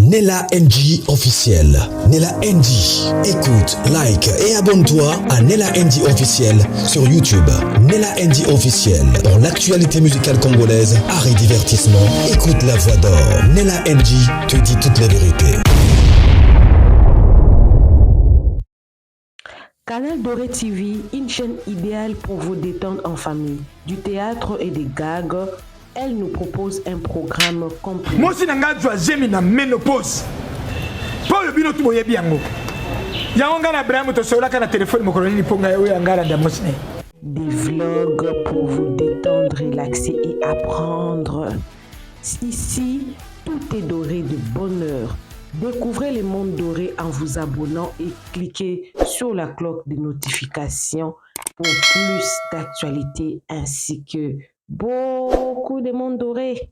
Nella NG officiel. Nella NG. Écoute, like et abonne-toi à Nella NG officiel sur YouTube. Nella NG officiel. Pour l'actualité musicale congolaise, art et divertissement, écoute la voix d'or. Nella NG te dit toute la vérité. Canal Doré TV, une chaîne idéale pour vous détendre en famille. Du théâtre et des gags, elle nous propose un programme complet. Mwasi na ngai azwa zemi na menopause mpo oyo bino tu boyebi yango yango ngai na Abraham tosololaka na telefone mokolo nini mpo ngai oyo ya ngai alanda mwasi na ye. Des vlogs pour vous détendre, relaxer et apprendre. Ici, tout est doré de bonheur. Découvrez le monde doré en vous abonnant et cliquez sur la cloche de notification pour plus d'actualités ainsi que beaucoup de monde doré.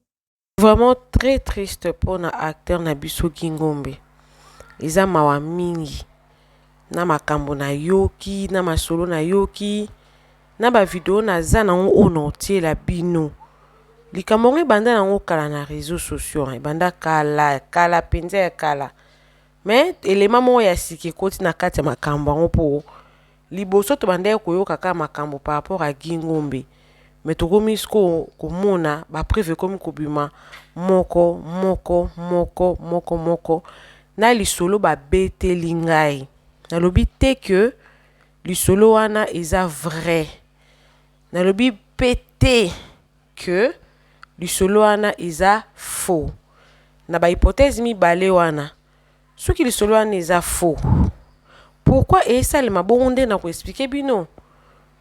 Vraiment très triste pona acteur na biso Guy Ngombe. Eza mawa mingi na makambo na yoki na masolo na yoki na ba video naza nango oyo na otiela bino. Likambo yango ebanda nango kala na réseaux sociaux, ebanda kala kala mpenza ya kala. Mais elema moko ya sika ekoti na kati ya makambo yango mpo liboso tobandaki koyoka kaka makambo par rapport à Guy Ngombe. Mais tokomi sikoyo komona ba preuve ekomi kobima moko moko moko moko moko na lisolo babeteli ngai. Nalobi te que lisolo wana eza vrai. Nalobi pe te que lisolo wana eza faux. Na ba hypothèse mibale wana, soki lisolo wana eza faux, pourquoi esalema bongo nde na koexpliquer bino?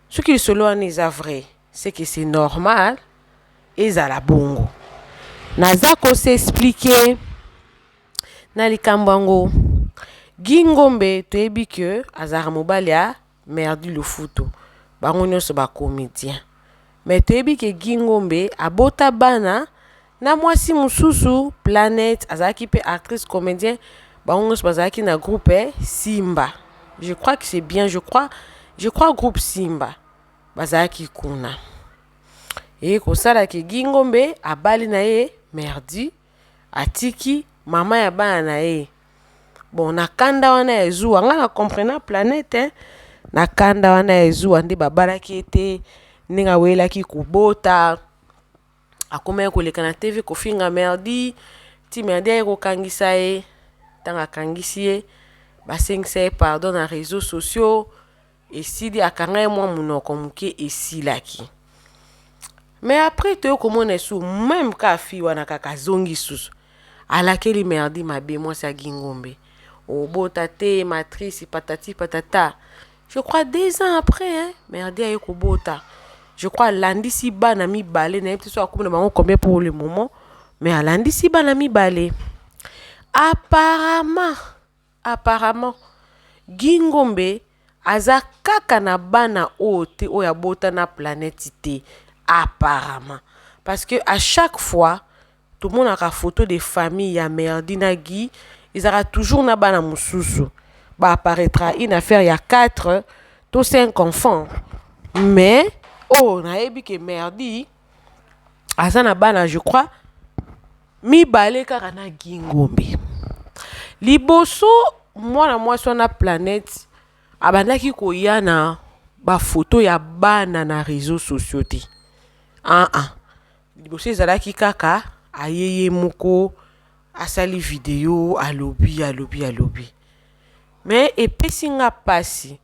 Soki lisolo wana eza vrai, c'est que c'est normal ezala bongo. Naza kosexpliquer na likambo yango. Guy Ngombe toyebi que azalaka mobali ya Merdi Lufutu, bango nyonso ba comédien. Mais toyebi ke Guy Ngombe abota bana na mwasi mosusu Planète, azalaki pe actrice comédien, bango nyonso bazalaki na groupe Simba. Je crois que c'est bien, je crois groupe Simba bazalaki kuna. Eye kosala ke Guy Ngombe abali na ye Merdi, atiki mama ya bana na ye. Bon, na kanda wana ya zuwa, nga na comprena Planète, hein? Na kanda wana ya zuwa nde babalaki ete ndenge awelaki kobota, akomaki koleka na TV kofinga Merdi, ti Merdi aye kokangisa ye. Ntango akangisi ye, basengisa ye pardon na réseaux sociaux, esili akanga ye mwa monoko moke esilaki. Mais après toye komona esu même ka fille wana kaka azongi susu alakeli Merdi mabe, mwasi ya Guy Ngombe, obota te matrice patati patata. Je crois 2 ans après, hein, Merdi aye kobota. Je crois alandisi bana mibale, nayebi te so akomi na bango combien pour le moment, mais alandisi bana mibale. Apparemment Guy Ngombe aza kaka na bana oyo te oyo abota na Planète te, apparemment, parce que à chaque fois tomonaka photo de famille ya Merdi na Guy, ezalaka toujours na bana mosusu baapparaîtra, une affaire ya 4 to 5 enfants. Mais oyo nayebi ke Merdi aza na bana, je crois mibale kaka na Guy Ngombe. Liboso mwana mwasi wana Planète abandaki koya na bafoto ya bana na réseaux sociaux te. Ah ah, liboso ezalaki kaka aye ye moko asali video, alobi alobi alobi. Mais epesi nga mpasi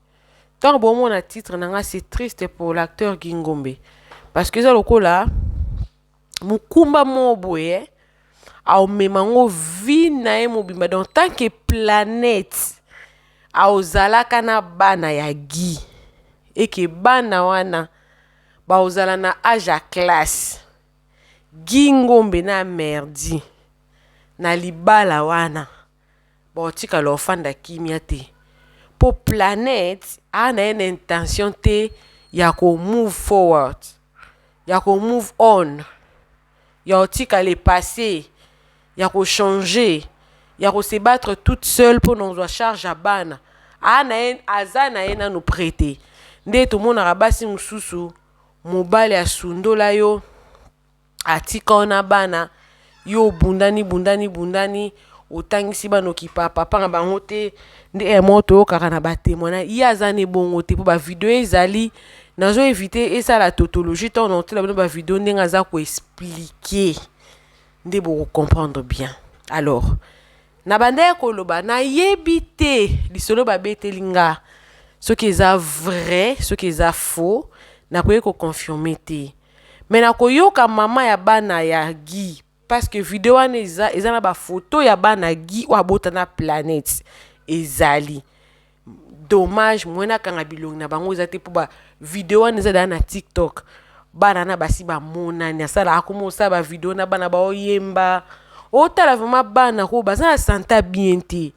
ntango bomona titre na nga, c'est triste pour l'acteur Guy Ngombe, parce que eza lokola mokumba moko boye aomema yango vie na ye mobimba. Donc tant que Planète aozalaka na bana ya Guy, eke bana wana baozala na age ya classe, Guy Ngombe na Merdi na libala wana baotikala ofanda kimia te, mpo Planète aa na ye na intention te ya komove forward, ya komove on, ya kotika le passé, ya kochanger, ya kose battre toute seule mpo na kozwa charge ya bana. Aa na ye, aza na ye nanu prêt te. Nde tomonaka basi mosusu, mobali asundola yo, atika yo na bana, yo obundani bundani bundani, Otangisi bana okipa papa na bango te nde heure moko toyokaka na ba temoignage ye aza ne bongo te po ba video ezali nazo evite esala tautologie ntango na otela bino ba video ndenge aza ko expliquer nde boko comprendre bien. Alors na bandaki koloba nayebi te lisolo babeteli nga soki eza vrai soki eza faux nakoki ko confirmer te mais nakoyoka mama ya bana ya Guy parce que video wana eza eza na ba photo ya bana Guy oyo abota na planète ezali dommage moyen nakanga bilongi na bango eza te mpo ba video wana eza deja na tiktok bana na basi bamonani asalaka akoma osala ba video na bana baoyemba otala vraiment bana ko baza na sante bien te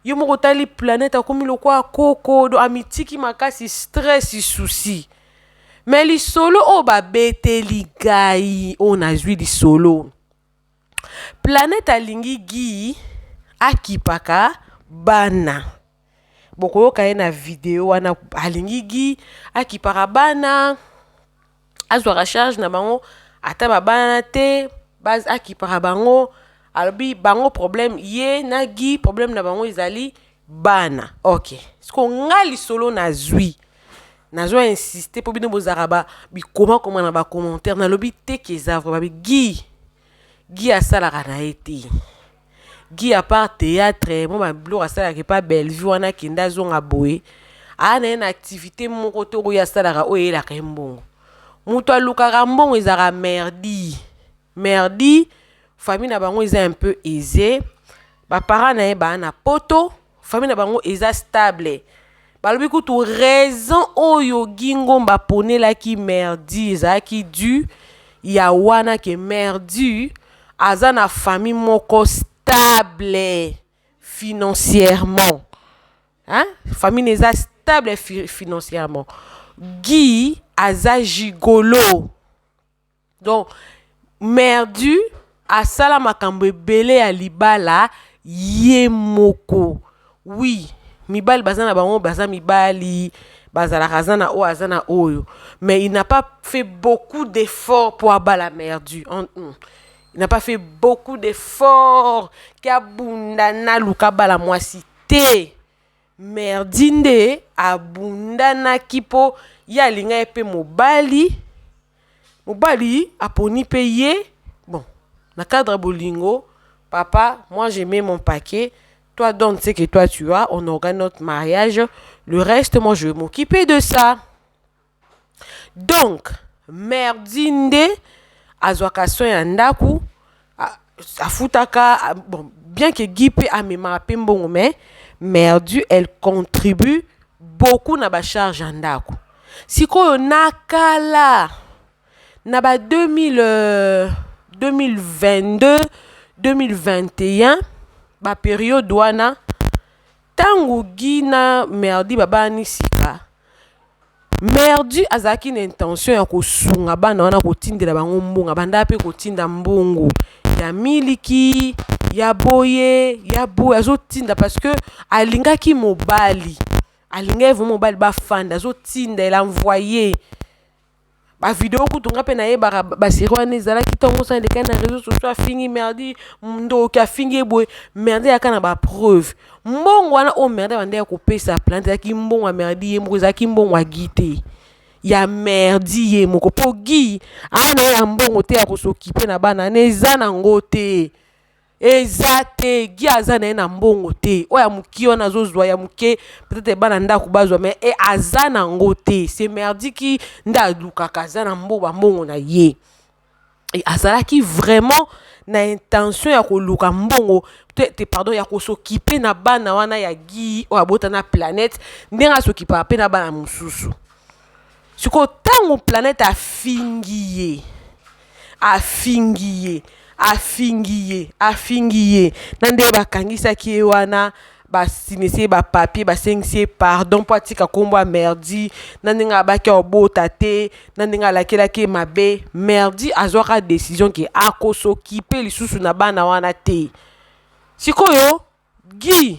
yo moko otali planète akomi lokola koko do amitiki makasi stress souci. Mais lisolo oyo babeteli ngai oyo nazwi lisolo planète alingi Guy akipaka bana bokoyoka ye na video wana alingi Guy akipaka bana azwaka charge na bango ata babalana te akipaka bango alobi bango problème ye na Guy problème na bango ezali bana ok siko nga lisolo nazwi nazo insiste mpo bino bozalaka ba bikomakoma na bacommentaire nalobi te ke eza vrai babi Guy Guy asalaka na ye te Guy à part théâtre mwa babiloko asalaka epa Bellevue wana akende azonga boye aa na ye na activité moko te oyo asalaka oyo eyelaka ye mbongo moto alukaka mbongo ezalaka merdi merdi famille na bango eza un peu aisé baparent na ye baa na poto famille na bango eza stable balobi kutu raison oyo Guy Ngomba aponelaki merdi ezalaki du ya wana ke merdi aza na famille moko stable financièrement hein? Famille eza stable financièrement. Guy aza gigolo donc merdu asala makambo ebele ya libala ye moko. Oui, mibali baza na bango baza mibali bazalaka aza na oyo aza na oyo mais il n'a pas fait beaucoup d'efforts pour abala merdu. Il n'a pas fait beaucoup d'efforts ke abunda naluka abala mwasi te. Merdi nde abundanaki mpo ye alinga ye mpe mobali mobali aponi mpe ye bon na cadre ya bolingo papa moi je mets mon paquet toi donne ce que toi tu as, on organise notre mariage, le reste moi je vais m'occuper de ça. Donc merdi nde azwaka soin ya ndako afutaka bon bien que Guy mpe amemaka mpe mbongo mais merdu elle contribue beaucoup na bacharge ya ndako. Sikoyo na kala na ba 2000, 2022 2021 baperiode wana ntango Guy na merdi babani sika merdu azalaki na intention ya kosunga bana wana kotindela bango mbongo abanda mpe kotinda mbongo ya miliki ya boye ya boye azotinda parce que alingaki mobali alingaki vraiment mobali bafanda azotinda el envoye bavideo kutu nga mpe nayebaka basérie wana ezalaki ntongo osala elekaki na réseau sociaux afingi merdi ndoki afingi ye boye merdi ayaka na bapreuve mbongo wana oyo merdi abandaki ya kopesa plante ezalaki mbongo ya merdi ye moko ezalaki mbongo ya Guy te ya merdi ye moko mpo Guy aa na ye ya mbongo te ya kos'occuper na bana wana eza nango te eza te Guy aza na ye na mbongo te oyo ya moke wana azozwa ya moke peut-être bana ndako bazwa mais e aza nango te c'est merdi ki nde alukaka aza na mbongo bambongo na ye e azalaki vraiment na intention ya koluka mbongo te, te pardon ya kos'occuper na bana wana ya Guy oyo abota na planète ndenge as'occupaka mpe na bana mosusu. Sikoyo ntango planète afingi ye afingi ye afingi ye afingi ye na ndenge bakangisaki ye wana basinisi ye bapapier basengisi ye pardon mpo atika nkombo ya merdi na ndenge abaki abota te na ndenge alakelaki ye mabe merdi azwaka décision ke akos'occuper lisusu na bana wana te. Sikoyo Guy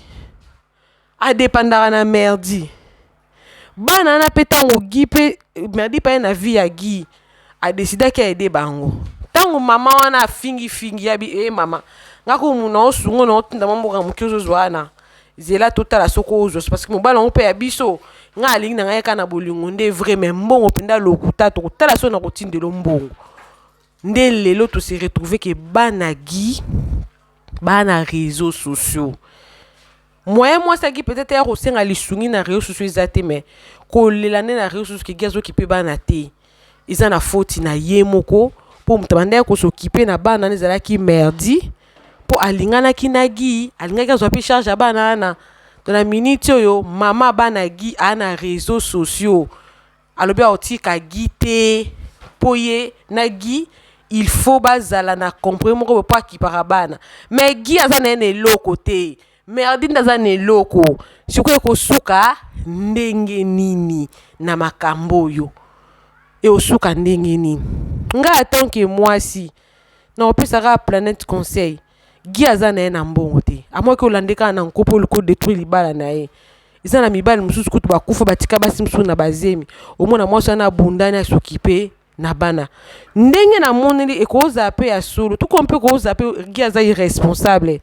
adépendaka na merdi bana wana mpe ntango Guy mpe merdi mpe aye na vie ya Guy adécidaki aide bango ntango mama wana afingifingi yabi e mama Nga ko muna osungo na otinda mwa mboka moke ozozwa wana. Zela totala soki ozwa parce que mobali yango mpe ya biso nga alingi na ngai kaka na bolingo nde vrai mais mbongo mpenza lokuta tokotala soki nakotindela mbongo. Nde lelo to se retrouver ke bana Guy bana réseaux sociaux. Moyen mwasi aki peut-être ya kosenga lisungi na réseaux sociaux eza te mais kolela nde na réseaux sociaux ke Guy azokipe bana te. Eza na faute na ye moko mpo moto abandaki kosokipe na bana wana ezalaki merdi mpo alinganaki na Guy, alingaki azwa mpe charge ya bana wana. To na minute oyo mama bana Guy aa na réseaux sociaux alobi akotika Guy te mpo ye na Guy il faut bazala na compromis moko boye mpo akipaka bana. Mais Guy aza na ye na eloko te. Merdi nde aza na eloko. Sikoyo ekosuka ndenge nini na makambo oyo? Ekosuka ndenge nini? Nga en tant que mwasi nakopesa kaka Planète conseil. Guy aza na ye na mbongo te. Amoki olande kaka na nko mpo oluka odetruire libala na ye. Eza na mibali mosusu kutu bakufa batika basi mosusu na bazemi. Omona mwasi wana abundani asokipe na bana. Ndenge namoneli ekozala mpe ya solo. Tuko mpe ekozala mpe Guy aza irresponsable.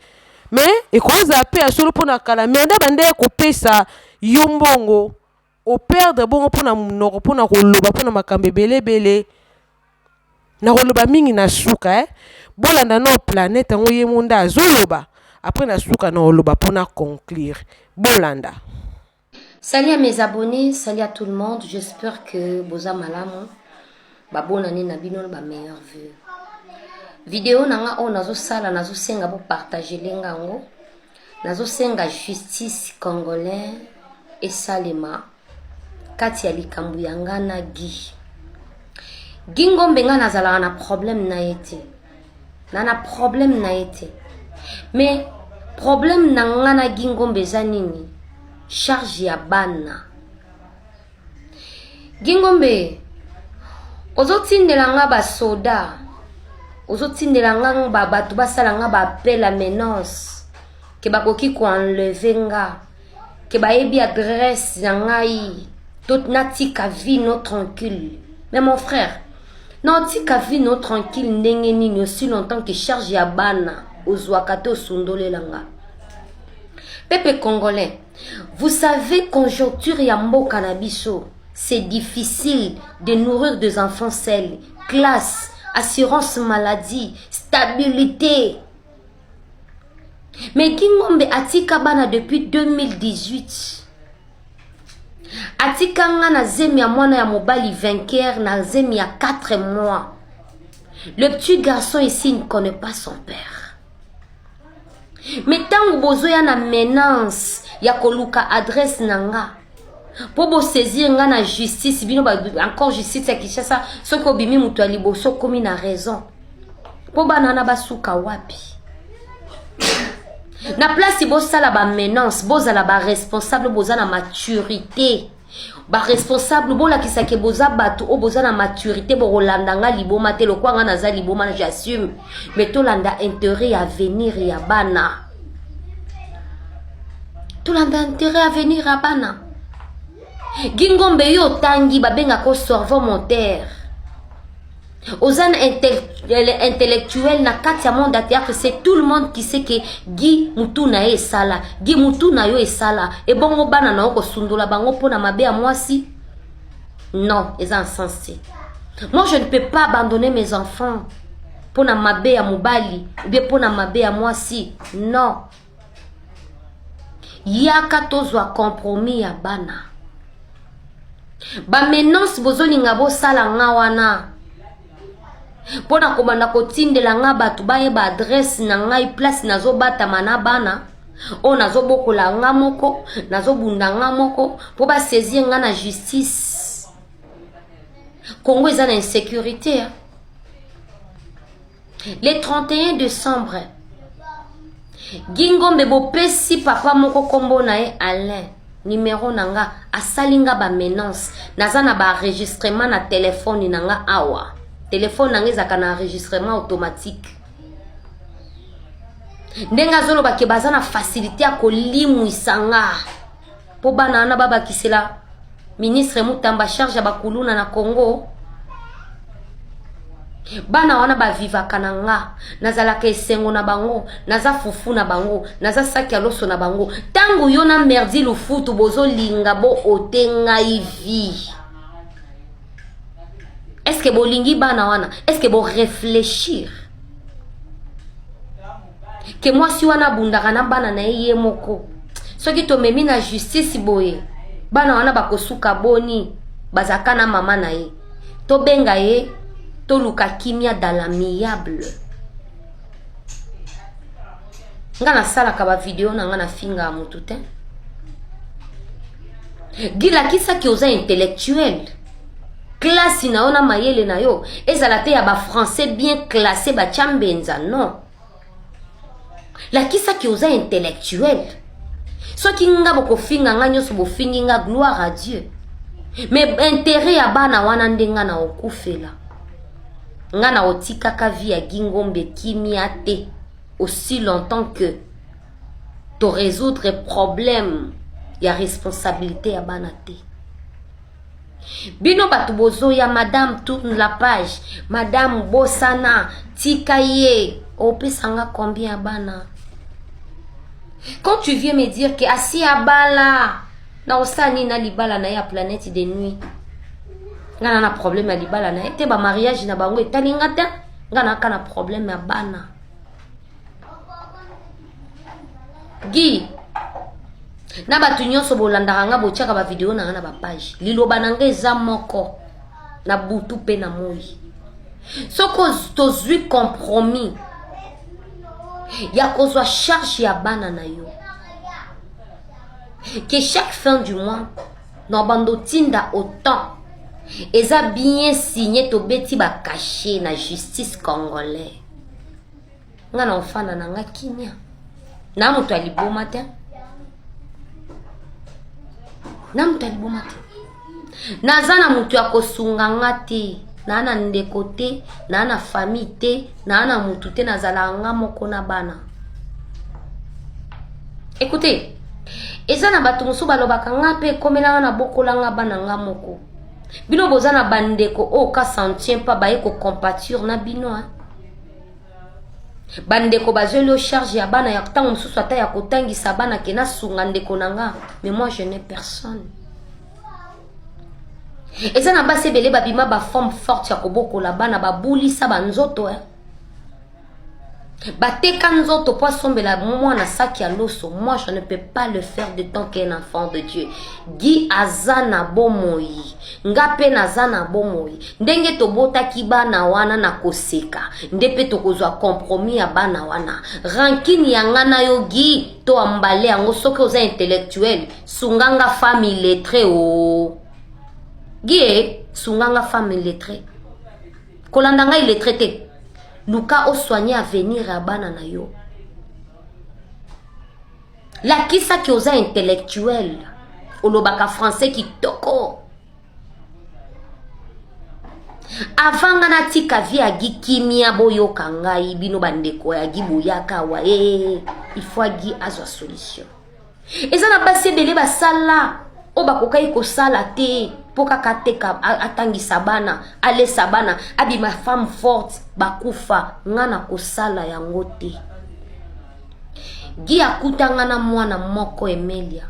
Mais ekozala mpe ya solo mpo na kala mais nde bande kopesa yo mbongo operdre bongo mpo na monoko mpo na koloba mpo na makambo ebele ebele. Nakoloba mingi na suka eh. Bolanda no Planète yango ye mo nde azoloba. Après na suka na oloba mpo na conclure. Bolanda. Salut à mes abonnés, salut à tout le monde. J'espère que boza malamu. Ba bonne année na bino ba meilleurs vœux. Vidéo na nga oyo nazo sala nazo senga bo partager lenga yango. Nazo senga justice congolais esalema kati ya likambo ya nga na Guy. Guy Ngombe nga nazalaka na problème na ye te. Na na problème na ye te. Mais problème na nga na Guy Ngombe eza nini? Charge ya bana. Guy Ngombe ozotindela nga basoda, ozotindela nga ba bato basala nga ba appel à menace ke bakoki koenleve nga, ke bayebi adresse na ngai, to natika vie no tranquille. Mais mon frère, naotika vie no tranquille ndenge nini aussi longtemps que charge ya bana ozwaka te osundolela nga. Peuple congolais, vous savez conjoncture ya mboka na biso, c'est difficile de nourrir des enfants seuls, classe, assurance maladie, stabilité. Mais Guy Ngombe atika bana depuis 2018. Atika nga na zemi ya mwana ya mobali vainqueur na zemi ya 4 mois. Le petit garçon ici ne connaît pas son père. Mais tango bozoya na menace ya koluka adresse na nga po bosaisir nga na justice bino ba, encore justice ya Kinshasa soki obimi moto ya liboso okomi na raison po bana wana basuka wapi? Na place bosala ba menace, bozala ba responsable, boza na maturité. Ba responsable bolakisa ke boza bato oyo boza na maturité, bokolanda nga liboma te lokwa nga naza liboma j'assume, mais tolanda intérêt ya avenir ya bana. Tolanda intérêt ya avenir ya bana. Guy Ngombe yo otangi babengaka cerveau moteur. Oza na intellectuel na kati ya monde ya théâtre, c'est tout le monde qui sait que Guy mutu na ye esala, Guy mutu na yo esala, ebongo bana na yo kosundola bango mpo na mabe ya mwasi? Non, eza insensé. Moi je ne peux pas abandonner mes enfants mpo na mabe ya mobali ou bien mpo na mabe ya mwasi. Non. Yaka tozwa compromis ya bana. Ba menaces bozolinga bosala nga wana mpo na kobanda kotindela nga bato bayeba adresse na ngai, place nazobatama na bana oyo nazobokola nga moko, nazobunda nga moko mpo basaisir nga na justice. Congo eza na insécurité, hein? Le 31 décembre, Guy Ngombe bopesi papa moko kombo na ye Alain, numéro na nga, asali nga ba menaces. Naza na ba enregistrement na téléphone na nga awa. Téléphone na nga ezalaka na enregistrement automatique. Ndenge azoloba ke baza na facilité ya kolimwisa nga po bana wana babakisela ministre Mutamba charge ya bakuluna na Congo. Bana wana ba vivaka na nga, nazalaka esengo na bango, naza fufu na bango, naza saki ya loso na bango. Tango yo na Merdi Lufutu bozo linga bo ote ngai vie. Est-ce que bolingi bana wana? Est-ce que bo réfléchir? Ke mwasi wana abundaka na bana na ye ye moko. Soki tomemi na justice boye, bana wana bakosuka boni? Bazaka na mama na ye. Tobenga ye, toluka kimia dans l'amiable. Nga nasalaka ba video na nga na finga mutu te. Guy lakisa ki oza intellectuel. Classe na yo na mayele na yo ezala te ya ba français bien classé ba chambenza non. Lakisa ki oza intellectuel. Soki nga bokofinga nga nyonso bofingi nga gloire à Dieu. Mais intérêt ya bana wana nde nga na okufela. Nga na otikaka vie ya Guy Ngombe kimia te aussi longtemps que to résoudre problème ya responsabilité ya bana te. Bino bato bozoya madame tourne la page, madame bosana, tika ye, opesa nga combien ya bana? Quand tu viens me dire que asi abala, na osala nini na libala na ye ya planète de nuit? Nga na na problème ya libala na ye te, ba mariage na bango etali nga te, nga na ka na problème ya bana. Guy, na bato nyonso bolandaka nga botiaka ba video na nga na ba page, liloba na nga eza moko na butu pe na moi. Soko tozwi compromis ya kozwa charge ya bana na yo, que chaque fin du mois na bando tinda autant eza bien signé, tobeti ba cachet na justice congolais. Nga na ofanda na nga kimia, na moto ya liboma te, na moto ya liboma te, naza na moto ya kosunga nga te, na na ndeko te, na na famille te, na na motu te, nazala nga moko na bana. Écoutez, eza na bato mosusu balobaka nga mpe ekomela nga na bokola nga bana nga moko. Bino boza na bandeko oyo ka sentient pa baye ko compatir na bino, hein? Bandeko bazweli yo charge ya bana ya ntango mosusu ata ya kotangisa bana ke nasunga ndeko na nga, mais moi je n'ai personne. Eza na basi ebele babima ba forme forte ya kobokola bana, babulisa ba nzoto, hein? Bateka nzoto po asombela mwana saki ya loso. Moi je ne peux pas le faire de tant qu'un enfant de Dieu. Guy aza na bomoi, nga pe naza na bomoi. Ndenge tobotaki bana wana na koseka, nde pe tokozwa compromis ya bana wana. Rancune ya nga na yo Guy, to ambale yango. Soki oza intellectuel, sunga nga femme illettrée o. Guy, sunga nga femme illettrée. Kolanda nga illettré te. Luka o soigner avenir ya bana na yo. Lakisa ki oza intellectuel. Olobaka français kitoko. Avant nga natika vie ya Guy kimia, boyoka ngai bino bandeko ya Guy boyaka awa, il faut Guy azwa solution. Eza na basi ebele basala oyo bakokaki kosala te mpo kaka ateka, atangisa bana, alesa bana, abima femme forte, bakufa. Nga na kosala yango te. Guy akuta nga na mwana moko Emelia,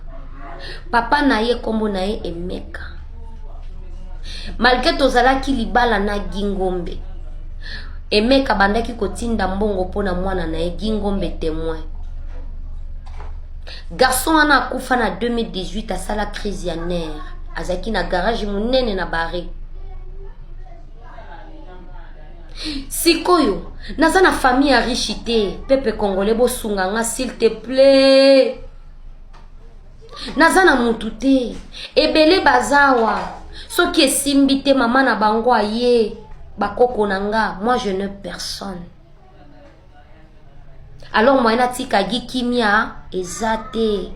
papa na ye kombo na ye Emeka. Malgré tozalaki libala na Guy Ngombe, Emeka bandaki kotinda mbongo mpo na mwana na ye Guy Ngombe témoin. Garçon wana akufa na 2018, asala crise ya nerf, azalaki na garage monene na barre. Sikoyo naza na famille ya riche te, peuple congolais bosunga nga s'il te plaît. Naza na mutu te, ebele bazawa soki esimbi te mama na bango aye bakoko na nga, moi je n'ai personne. Alors moyen natika Guy kimia eza te.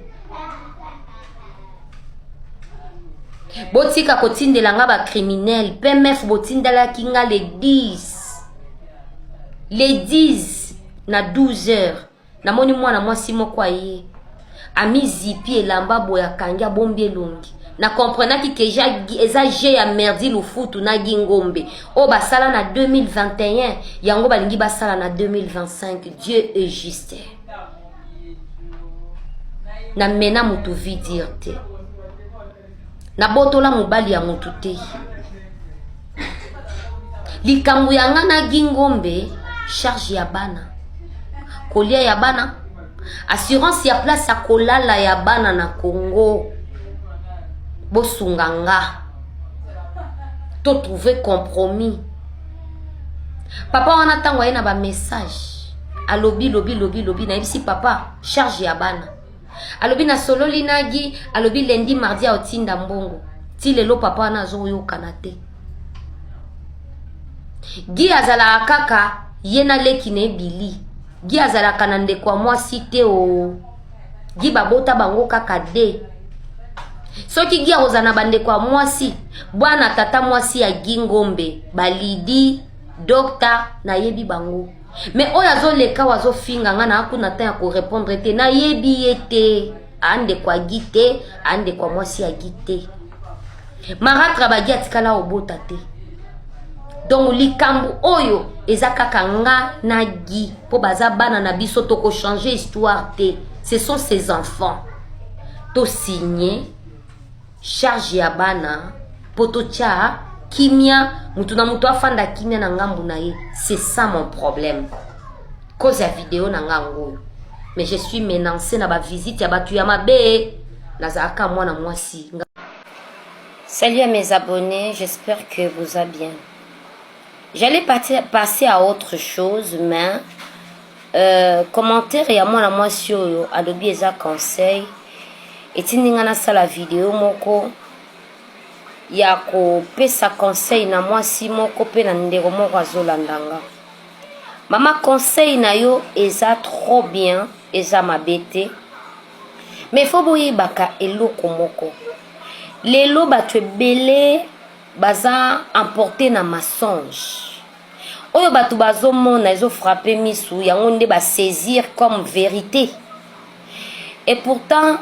Botika kotindela nga ba criminel. PMF botindelaki nga le 10. Le 10 na 12 heures. Namoni mwana mwasi moko aye. Ami zipi elamba boye akangi abombi elongi. Na comprenaki ke eza jeu ya Merdi Lufutu na Guy Ngombe oyo basala na 2021, yango balingi basala na 2025. Dieu est juste. Na mena mutu vie dire te. Nabotola mobali ya mutu te. Likambo ya nga na Guy Ngombe, charge ya bana, kolia ya bana, assurance ya place ya kolala ya bana na Congo. Bosunga nga to trouver compromis. Papa wana ntango aye na ba message alobi lobi lobi lobi, nayebisi papa charge ya bana, alobi nasololi nagi, alobi lundi mardi aotinda mbongo. Ti lelo papa wana azoyokana te. Gi azalaka kaka ye na leki na ebili. Gi azalaka na ndeko ya mwasi te o. Gi babota bango kaka de. Soki Gi akozala na bandeko ya mwasi, bwana tata mwasi ya Gi Ngombe, balidi, docteur, nayebi bango. Mais oyo azoleka oyo azofinga nga na akuna temps ya korépondre te, nayebi ye te. Andeko ya Gi te, andeko ya mwasi ya Gi te. Maratra bagi atikala obota te. Donc likambo oyo eza kaka nga na Gi po baza bana na biso, toko changer histoire te. Ce sont ses enfants. To signer charge ya bana po totia kimia, mutu na mutu afanda kimia na ngambu na ye. C'est ça mon problème. Cause ya video na nga ngoyo. Mais je suis menacée na ba visite ya batu ya mabe. Nazalaka mwana mwasi. Salut à mes abonnés, j'espère que vous allez bien. J'allais passer à autre chose, mais commentaire ya mwana mwasi oyo alobi eza conseil etindi nga nasala video moko ya kopesa conseil na mwasi moko mpe na ndeko moko azolanda nga. Mama, conseil na yo eza trop bien, eza mabe te, mais faut boyebaka eloko moko. Lelo bato ebele baza emporté na mensonge. Oyo bato bazomona ezofrappe misu, yango nde basaisir comme vérité. Et pourtant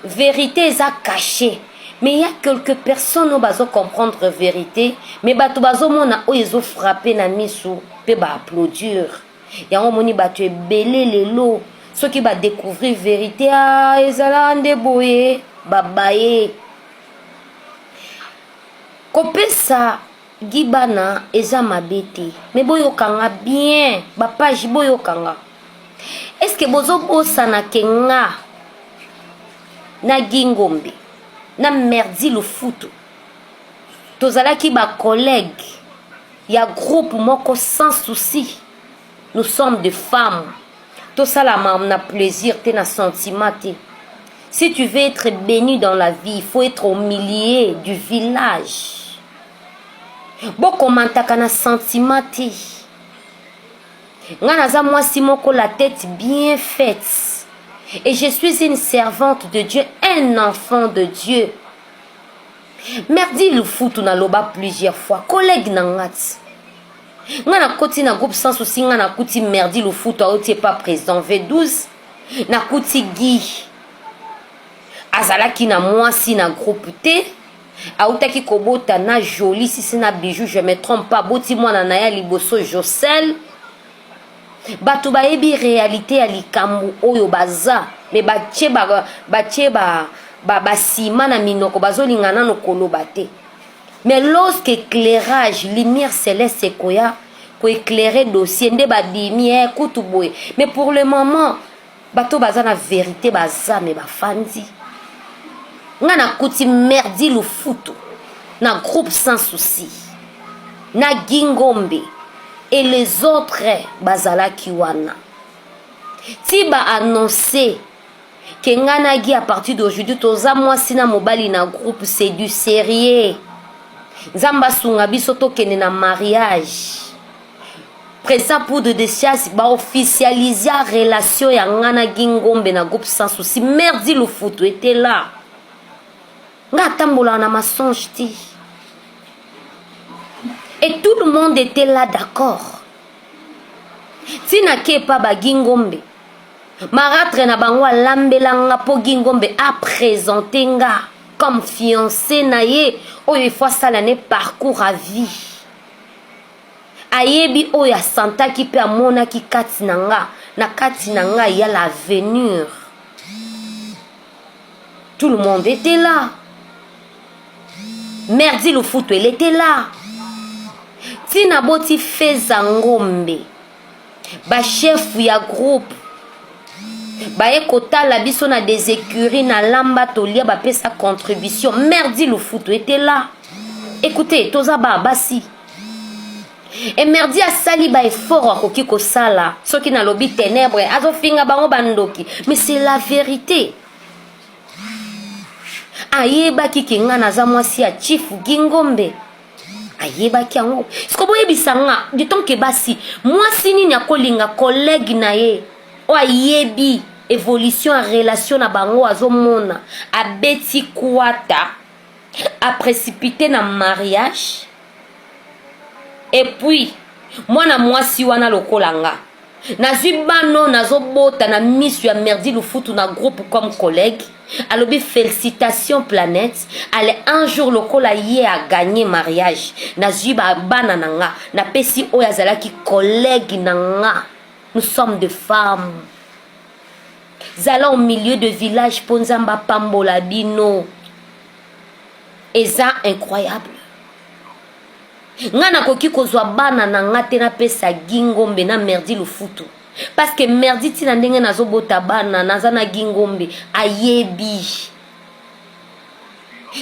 vérité eza caché. Mais il y a quelques personnes oyo bazo comprendre vérité, mais bato bazomona oyo ezofrappe na misu mpe baapplaudir. Yango omoni bato ebele lelo soki badécouvrir vérité, ah, ezala nde boye, babaye. Kopesa Gi bana eza mabe te, me boyokanga bien bapage, boyokanga. Est-ce que bozobosana ke nga na Gi Ngombe na Merdi Lufutu tozalaki bacollègue ya groupe moko sans souci? Nous sommes des femmes, tosala na plaisir te, na sentiment te. Si tu veux être béni dans la vie, il faut être au milieu du village. Bokomantaka na sentiment te. Nga naza mwasi moko la tête bien faite et je suis une servante de Dieu, un enfant de Dieu. Merdi Lufutu, naloba plusieurs fois, collègue na nga ti nga nakoti na groupe sans souci, nga nakuti Merdi Lufutu auti epa président V12, nakuti Guy azalaki na mwasi na groupe te, autaki kobota na Joli sisi na Bijou, je me trompe pas, boti mwana na ye liboso Josel. Bato bayebi réalité ya likambo oyo baza, me batie batie basima na minoko, bazolinga nano koloba te. Mais lorsque éclairage, lumière céleste ekoya koéclairer dossier, nde babimi eh, kutu boye. Mais pour le moment bato baza na vérité baza, me bafandi. Nga nakuti Merdi Lufutu na groupe sans souci na Gi Ngombe et les autres bazalaki wana ti baannonce ke nga na Gi, à partir d'aujourd'hui toza mwasi na mobali na groupe. C'est du sérieux. Nzambe asunga biso tokende na mariage. Président Poudre de Chasse baofficialisa relation ya nga na Gi Ngombe na groupe sans souci. Merdi Lufutu était là. Nga atambolaka na mensonge te et tout le monde était là, d'accord. Ntina ke epa bagi Ngombe, marâtre na bango alambela nga mpo Gi Ngombe aprésente nga. comme fiancé na ye oyo il faut asala ne parcours à vie. Ayebi oyo asantaki mpe amonaki kati na nga, na kati na nga ya l'avenir. Tout le monde était là. Merdi Lufutu, elle était là. Tina boti Feza Ngombe, ba chef ya groupe baye kotala biso na des écuries na lamba tolia, bapesa contribution. Merdi Lufutu était là. Écoutez, toza ba basi e Merdi asali ba effort akoki kosala. Soki nalobi ténèbre, azofinga bango bandoki, mais c'est la vérité. Ayebaki ke nga naza mwasi ya chief Gingombe, ayebaki yango. Siko boyebisa nga, du temps ke basi, mwasi nini akolinga collègue na ye oyo ayebi évolution ya relation na bango, azomona abeti kwata, aprécipité na mariage, et puis mwana mwasi wana lokola nga nazwi bano nazobota na miso ya Merdi Lufutu na groupe comme collègue, alobi félicitation Planète. Ale un jour lokola ye aganye mariage, nazwi bana na nga, napesi oyo azalaki collègue na nga. Nous sommes des femmes, zala au milieu de village mpo Nzambe apambola bino. Eza incroyable. Nga nakoki kozwa bana na nga te napesa Gingombe na Merdi Lufutu, parce que Merdi, ntina ndenge nazobota bana naza na Gingombe, ayebi.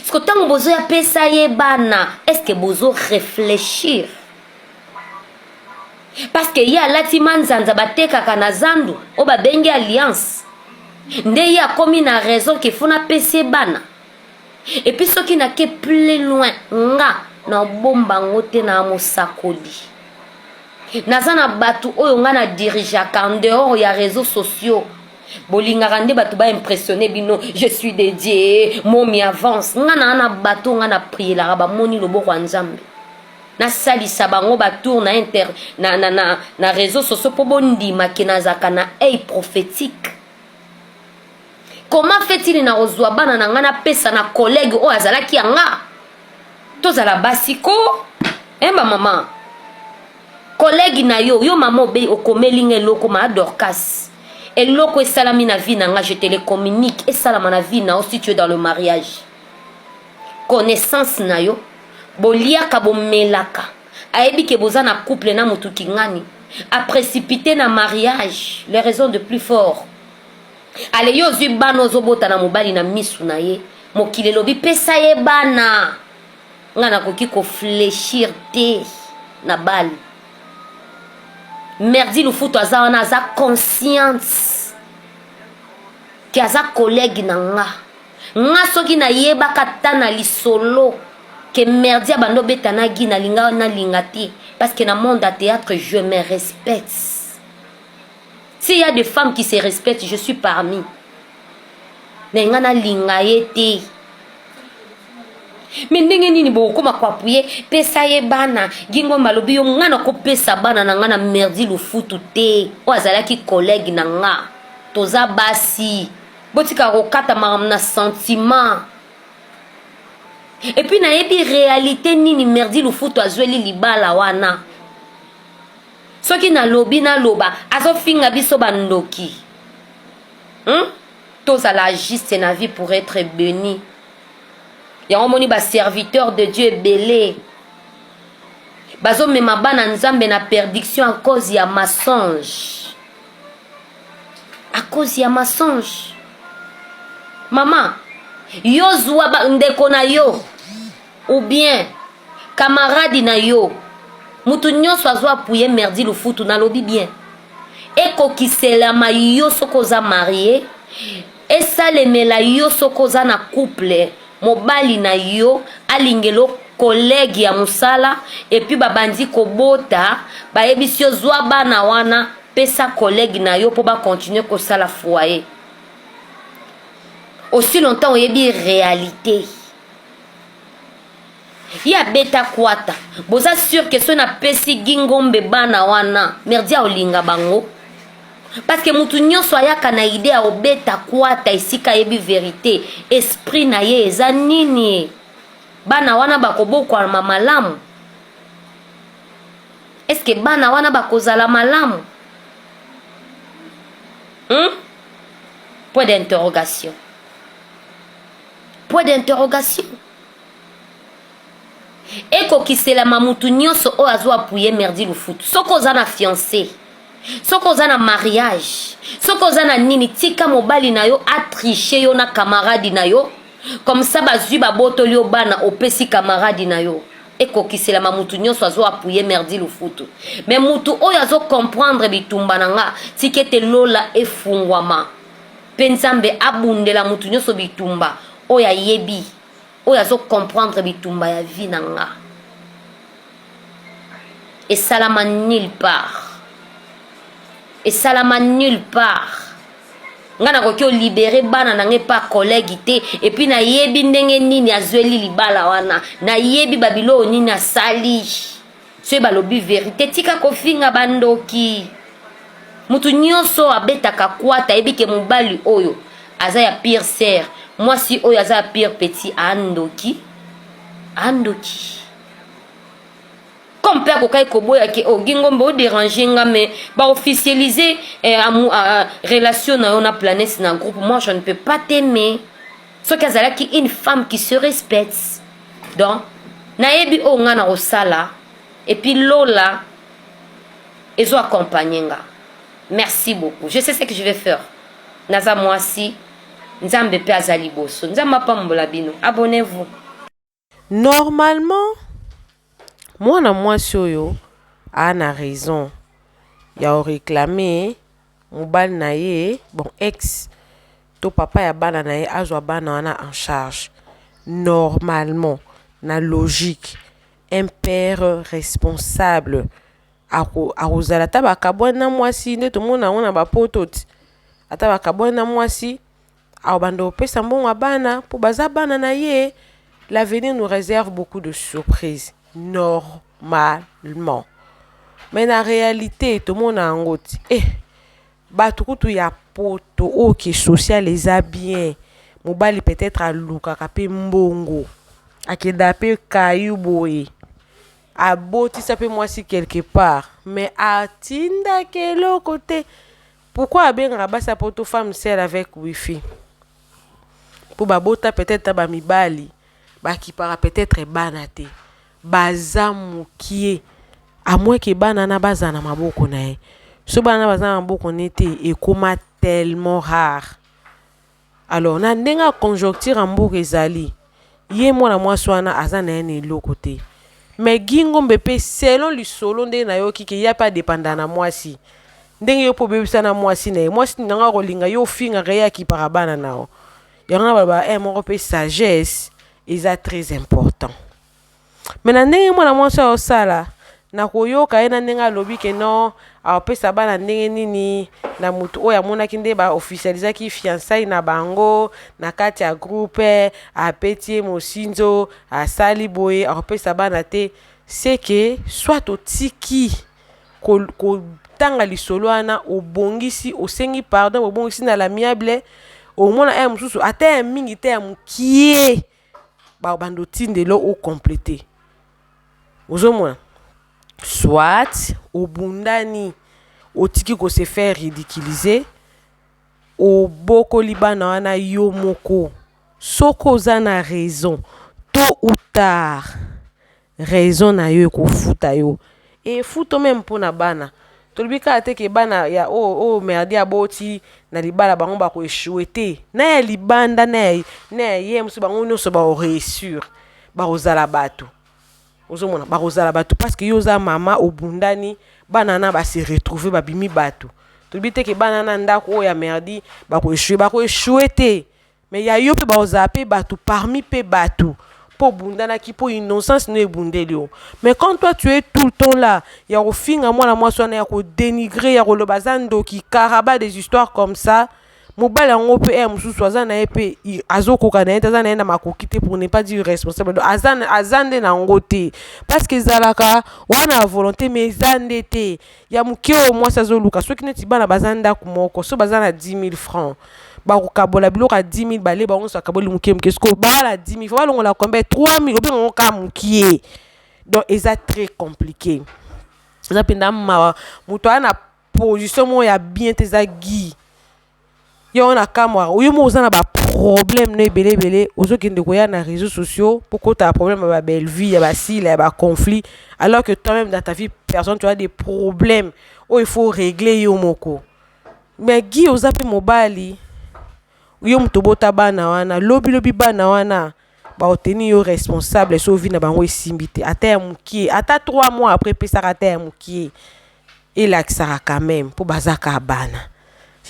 Siko ntango bozoya pesa ye bana, est-ce bozo réfléchir? Parce que ye alati manzanza batekaka na zandu oyo babengi alliance, nde ye akomi na raison ke fo napesa ye bana. Et puis soki nake plus loin, nga nabomba yango te, na mosakoli naza na bato oyo nga na dirigeaka en dehors ya réseaux sociaux. Bolingaka nde bato baimpressionne bino, je suis dédié, momi avance. Nga naa na bato nga na prielaka, bamoni loboko ya Nzambe, nasalisa bango batour na, inter, na, na, na, na réseaux sociaux mpo bondima ke nazalaka na œil prophétique. Comment fait-il na kozwa bana na ngai napesa na collègue oyo azalaki ya nga? Tozala basi ko e bamama, collègue na yo, yo mama obe okomeli nga eloko ma Dorcas, eloko esalami na vie na nga, je te le communique, esalama na vie na yo. Si tu es dans le mariage, connaissance na yo, boliaka, bomelaka, ayebi ke boza na couple na motu kingani, aprécipité na mariage, les raisons de plus fort. Ale yo ozwi bana, ozobota na mobali na misu na ye, mokili elobi pesa ye bana. Nga nakoki kofléchir te na bale. Merdi Lufutu aza wana, aza consciente ke aza collègue na nga. Nga soki nayebaka ta na lisolo ke Merdi abanda obeta na Gi, nalinga nalinga te, parce que na monde ya théâtre, je me respecte. S'il y a des femmes qui se respectent, je suis parmi. Na nga nalinga ye te, me ndenge nini bokokóma koappuyer pesa ye bana? Gingomba alobi yo, nga nakopesa bana na nga na Merdi Lufutu te oyo azalaki collègue na nga. Toza basi, botikaka kokata makambo na sentiment. Et puis nayebi réalité nini Merdi Lufutu azweli libala wana. Soki nalobi, naloba, azofinga biso bandoki, Tozala juste na vie pour être béni. Yango omoni baserviteur de Dieu ebele bazomema bana Nzambe na perdition à cause ya mensonge, à cause ya mensonge. Mama, yo zwa ndeko na yo ou bien camarade na yo, mutu nyonso azwa appuyer Merdi Lufutu. Nalobi bien, ekokiselama yo soki oza marié, esalemela yo soki oza na couple, mobali na yo alingela collègue ya mosala, et puis babandi kobota, bayebisi yo zwa bana wana, pesa collègue na yo mpo bakontinue kosala foyer. Aussi longtemps oyebi réalité ye abeta kwata, boza sûr ke soki napesi Gingombe bana wana, Merdi aolinga bango. Parce que mutu nyonso ayaka na idée ya obeta kwata esika ayebi verite, esprit na ye eza nini? Bana wana bakobokwama malamu? Est-ce que bana wana bakozala malamu? Hmm? Point d'interrogation. Point d'interrogation. Ekokiselama mutu nyonso oyo azo appuyer Merdi Lufutu. Soki oza na fiancé, soki oza na mariage, soki oza na nini, tika mobali na yo atriche yo na camarade na yo. Comme ça bazwi babotoli yo bana opesi camarade na yo. Ekokiselama mutu nyonso azo appuyer Merdi Lufutu. Mais mutu oyo azo comprendre bitumba na nga, tika ete lola efungwama. Pe Nzambe abundela mutu nyonso bitumba oyo ayebi, oyo azo comprendre bitumba ya vie na nga. Esalama nulle part. Esalama nulle part. Nga nakoki olibere bana na nga epa collègue te, et puis nayebi ndenge nini azweli libala wana, nayebi ba biloko nini asali. Soki balobi verite, tika kofinga bandoki. Mutu nyonso abetaka kwata ayebi ke mobali oyo aza ya pire sœur, mwasi oyo aza ya pire petit, andoki, andoki. Comme père kokai koboya ke oh Gingombe o déranger nga, mais ba officialiser eh, amu, a, a, relation na yo na planète na groupe, moi je ne peux pas t'aimer. Soki azalaki une femme qui se respecte. Donc nayebi oyo nga na kosala, et puis Lola ezo accompagner nga. Merci beaucoup. Je sais ce que je vais faire. Naza mwasi, Nzambe pe aza liboso. Nzambe apambola bino. Abonnez-vous. Normalement, mwana mwasi oyo a na raison ya réclamer mobali na ye, bon ex to papa ya bana na ye azwa bana wana en charge. Normalement, na logique, un père responsable akozala ata bakabwani na mwasi nde tomona yango na bapoto ti ata bakabwani na mwasi akobanda kopesa mbongo ya bana mpo baza bana na ye. L'avenir nous réserve beaucoup de surprises normalement, mais na réalité tomona yango ti bato kutu ya poto oyo ke social eza bien, mobali peut-être alukaka mpe mbongo, akenda mpe kayu boye, abotisa mpe mwasi quelque part, mais atindaki eloko te. Pourquoi abengaka basi ya poto femme seule avec wifi? Mpo babota peut-être bamibali bakipaka peut-être bana te, baza mokie, à moins ke bana na baza na maboko na ye. So bana baza na maboko ne te, ekoma tellement rare. Alors na ndenge ya conjoncture ya mboka ezali, ye mwana mwasi wana aza na ye na eloko te. Mais Gingombe mpe selon lisolo ndenge nayoki ke ye mpe adépenda na mwasi, ndenge yo mpo obebisa na mwasi na ye, mwasi nanga akolinga yo ofingaka ye akipaka bana na yo. Yango na baloba moko mpe sagesse eza très important. Mais na ndenge mwana mwasi oyo osala na koyoka ye na ndenge alobi ke non, apesa bana ndenge nini na motu oyo amonaki nde baofficialisaki fiançailles na bango na kati ya groupe, apeti ye mosinzo, asali boye, akopesa bana te. C'est que soit otiki kotanga lisolo wana, obongisi, osengi pardon, obongisi na l'amiable, omona ya mosusu ata ya mingi te, ya mokie, babanda otindelo okomplete. Ozomona soit obundani, otiki kose faire ridiculiser, obokoli bana wana yo moko. Soki oza na raison, tôt ou tard raison na yo ekofuta yo, efuta même mpona bana. Tolobi kaka te ke bana ya oyo Merdi aboti na libala bango bakoéchouer te, na ya libanda na ya ye mosusu, bango nyonso bakoréussir, bakozala bato. Ozomona bakozala bato parce que yo oza mama, obundani, bana na base retrouver, babimi bato. Tolobi te ke bana na ndako oyo ya Merdi bakoéchouer, bakoéchouer te, mais ya yo mpe bakozala mpe bato parmi mpe bato, mpo obundanaki, mpo innocence no ebundeli yo. Mais quand toi tu es tout le temps là ya kofinga mwana mwasi wana, ya kodénigrer, ya koloba aza ndoki, karaba, des histoires comme ça. Mobali yango mpe ere mosusu aza na ye mpe azokoka na ye te, aza na ye na makoki te, pour ne pas dire responsable. Donc aza, aza nde na yango te, parce que ezalaka wana ya volonté, mais eza nde te ya moke oyo mwasi azoluka. Soki neti bana baza ndako moko, so baza na 10 000 francs, bakokabola biloko ya 10 000, bale bango nyonso bakaboli moke moke. Sikoyo baa na 10 000, faut balongola combien? 3 000, obenga yango kaka mokie. Donc eza très compliqué, eza mpenza mawa. Moto aya na position moko ya bien te, eza Guy. Yo wana kamwaka, yo moko oza na baproblème no ebele ebele, ozokende koya na réseaux sociaux mpo kota problème ya babelle vie, ya basila, ya baconflit, alors que toi-même, dans ta vie personne, tu as des problèmes oyo il faut régler yo moko. Mais Guy, oza mpe mobali, yo moto obota bana wana, lobilobi bana wana baoteni yo responsable. So vie na bango esimbi te, ata ya mokie, ata 3 mois après, epesaka ata ya mokie, elakisaka quand même mpo baza kaka bana.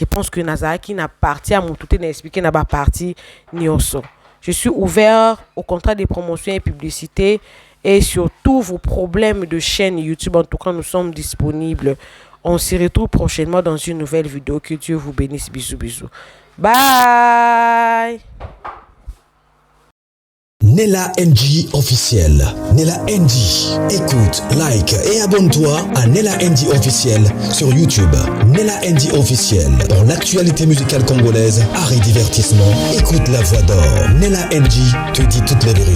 Je pense que nazalaki na parti ya motu te, na expliqué na baparti nyonso. Je suis ouvert au contrat de promotion et publicité et sur tous vos problèmes de chaîne YouTube. En tout cas, nous sommes disponibles. On se retrouve prochainement dans une nouvelle vidéo. Que Dieu vous bénisse. Bisous, bisous, bye. Nella NG officiel. Nella NG. Écoute, like et abonne-toi à Nella NG officiel sur YouTube. Nella NG officiel. Pour l'actualité musicale congolaise, art et divertissement, écoute la voix d'or. Nella NG te dit toute la vérité.